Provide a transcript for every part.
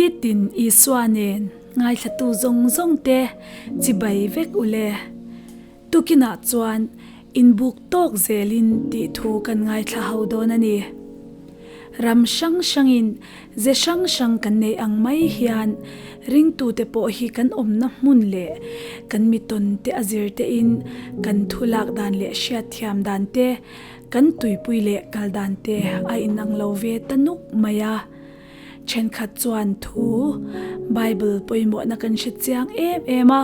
Nitin Isua nen ngaithlatu zawng zawng te chibai vek u le. Tukinah chuan inbuk tawk zelin tih thu kan ngaithla ho dawn a ni. Ram hrang hrangin ze hrang hrang kan nei ang mai hian ringtute pawh hi kan awmna hmun leh kan mi tawn te a zir tein kan thu lak dan leh hriatthiam dan te, kan tuipui leh kal dan te a inang lo ve ta nuk mai a. Thenkhat chuan thu Bible pawimawhna kan hre chiang em em a,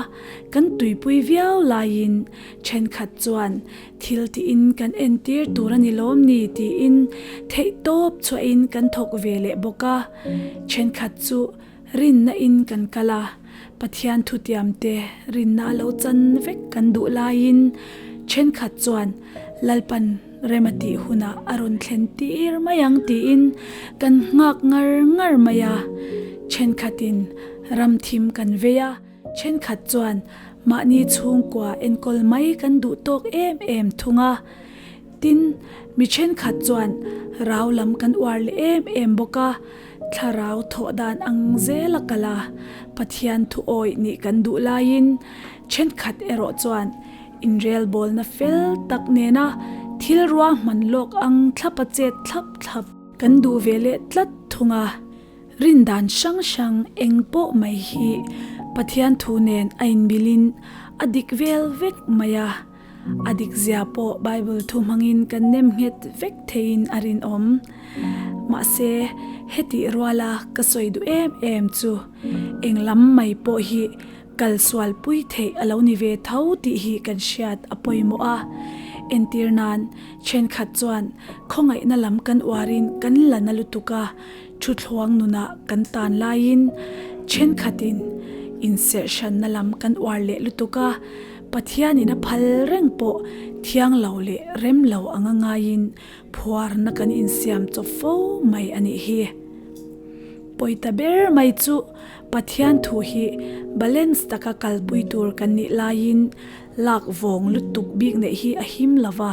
kan tuipui viau laiin thenkhat chuan thil tiin kan entir tur a ni lawm ni tiin theihtawp chhuahin kan thawk ve leh bawk a. Thenkhat chu rinna in kan kal a, Pathian thutiam te rinna a lo chan vek kan duh laiin thenkhat chuan Lalpan rem a tih hunah a rawn thlen tir mai ang tiin kan nghak ngar ngar mai a. Thenkhatin ram thim kan vei a, thenkhat chuan mahni chhungkua enkawl mai kan duh tawk em em thung a. Tin, mi thenkhat chuan rau lam kan uar leh em em bawk a, thlarau thawh dan ang zel a kal a, Pathian thu awih nih kan duh laiin thenkhat erawh chuan inrelbawlna fel tak nena thil ruahman lawk ang thlap a chet thlap thlap kan duh ve leh tlat thung a. Rindan hrang hrang eng pawh mai hi Pathian thu nen a inbilin a dik vel vek mai a. A dik zia pawh Bible thu hmangin kan nem nghet vek theiin a rinawm. Mahse, hetih ruala ka sawi duh em em chu eng lam mai pawh hi kal sual pui theih a lo ni ve tho tih hi kan hriat a pawimawh a. Entir nan, thenkhat chuan khawngaihna lam kan uarin kan la na lutuk a, thuthluang nunah kan tan laiin thenkhatin inserhhranna lam kan uar leh lutuk a, Pathianin a phal reng pawh thiang lo leh rem lo anga ngaiin phuarna kan insiam chawp fo mai a nih hi. Pawita ber mai chu Pathian thu hi balance taka kalpui tur kan nih laiin lak vawng lutuk bik neih hi a him lo va,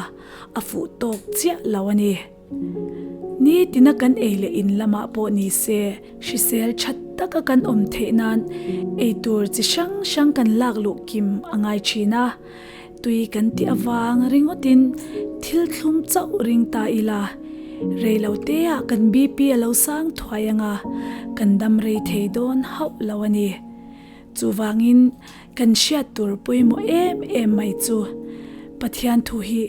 a fuh tawk chiah lo a ni. Ni tina kan ei leh in lamah pawh ni se, hrisel that taka kan awm theih nan ei tur chi hrang hrang kan lak luh kim a ngai thin a. Tui kan tih avang ringawtin thil thlum chauh ring ta ila, rei lo teah kan BP a lo sang thuai anga kan dam rei thei dawn hauh lo a ni. Chuvangin kan hriat tur pawimawh em em mai chu Pathian thu hi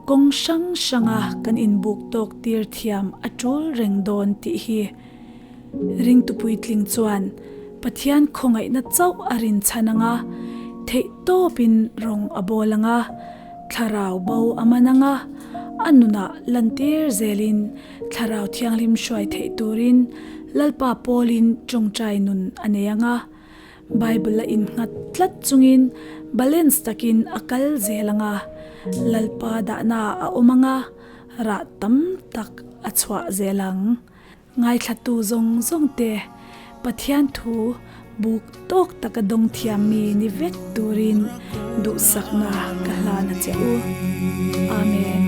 Kawng hrang hranga kan inbuk tawk tir thiam a tul reng dawn tih hi ringtu puitling chuan Pathian khawngaihna chauh a rinchhan ang a, theihtawpin rawng a bawl ang a, thlarau bo a man ang a, a nunah lantir zelin thlarau thianghlim hruai theih turin Lalpa pawlin tawngtai nun a nei ang a. Bible a innghat tlat chungin balance takin a kal zel ang a, Lalpa dahna a awm ang a, rah tam tak a chhuah zel ang. Ngaithlatu zawng zawng te Pathian thu buk tawk taka dawng thiam mi ni vek turin duhsakna ka hlan a che u. Amen.